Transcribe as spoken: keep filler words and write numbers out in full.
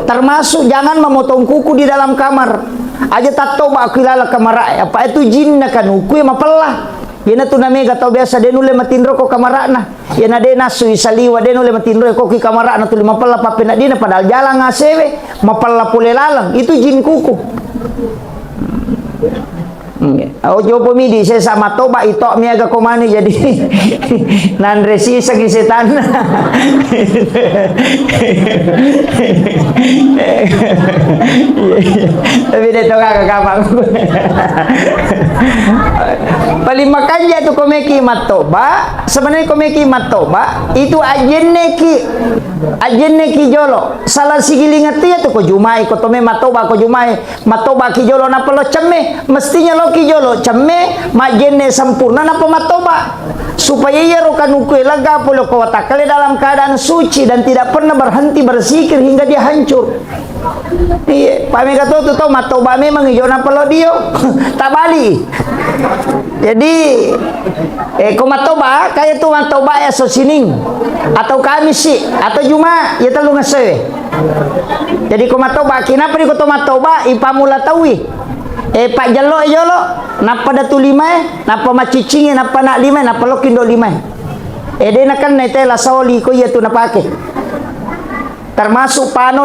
Termasuk jangan memotong kuku di dalam kamar. Aja tattoba aku ilala kamara, apa itu jinna kanuku ya mapella. Iyana tu namega tau biasa de nulle matinro ko kamarana. Iyana de nasu isaliwa de nulle matinro ko ki kamarana tuli mapella papena dina padahal jalan asewe mapella pole laleng. Itu jin kuku. Ojo po midi sesa matoba ito miaga komani jadi nanre siseng setan. Tapi de to kaka kapang. Paling makanja tu komeki matoba, sebenarnya komeki matoba itu ajenneki, ajenneki jolo. Salah sigiling tu ya tu ko jumai, ko tome matoba ko jumai. Matobaki jolo nappa lo cemme, mestinya loki jolo cemme, majjenne sempurna nappa matoba. Supaya iyaro kanukue lega pole ko watakkale dalam keadaan suci dan tidak pernah berhenti berzikir hingga dia hancur. Iya, pamega to tu tau matoba memang ijo nappa lo dio. Tabali. Jadi, eh, ko matoba, kaya tu matoba ya so sining atau kamisi atau juma ya tellu ngesewe. Jadi ko matoba, kinapa di ko to matoba, ipamula taui. Eh, pajjello jolo, nappa datu limae, nappa maciccingi, nappa nak limae, nappa lokki ndo limae. Eh, de nakenna tela soli ko iya tu napake. Termasuk pano